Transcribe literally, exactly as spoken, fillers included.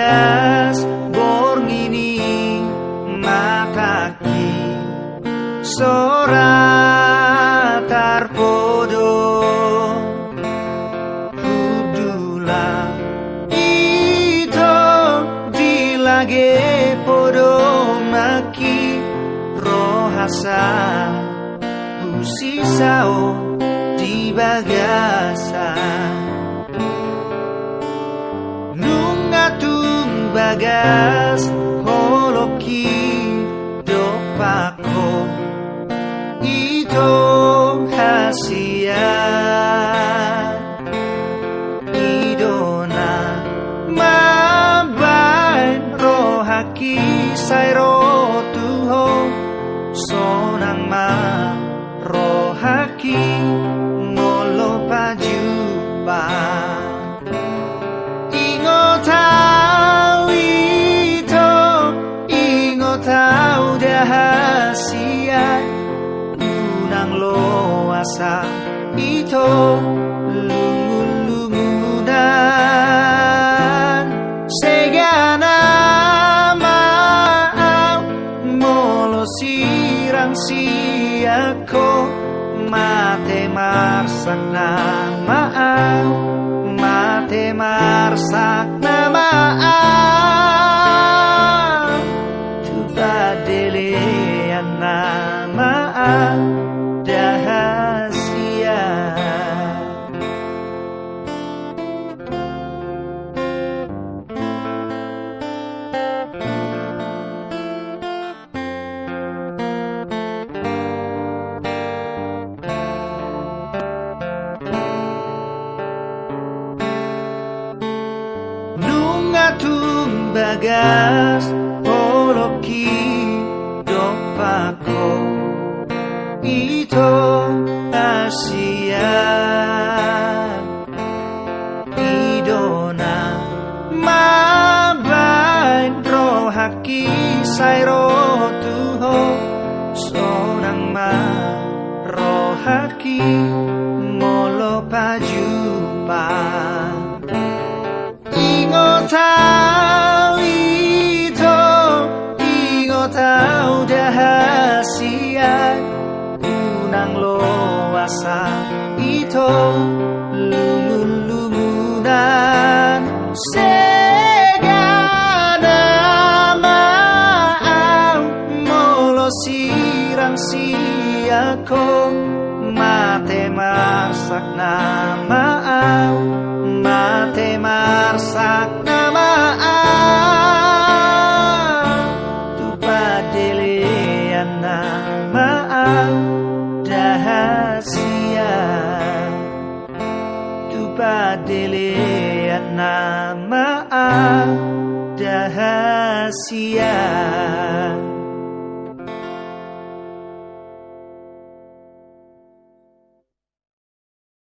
As borngin i matangki so ra tarpodo. Hundul ma ito di lage podomanki, roha sa husisao di bagasan. Nunga tung bagas holongki dompak ho, ito hasian. I do na mambahen rohangki sai ro tu ho, sonang ma rohangki molo pajumpang. Ingot au ito, ingot au da hasian, unang loas ito lungun-lungunan. Sega nama au molo sirang sian ho, mate marsak nama au, mate marsak nama au, tu padelean nama au da hasian. Nunga tung bagas holongki dompak ho, ito hasian. I do na mambahen rohangki sai ro tu ho, sonang ma rohangki molo pajumpang. Ingot au ito, ingot au da hasian, unang loas ito lungun-lungunan. Sega nama au molo sirang sian ho, mate marsak nama au, mate marsak nama au, tu padelean nama au da hasian, tu padelean nama au da hasian.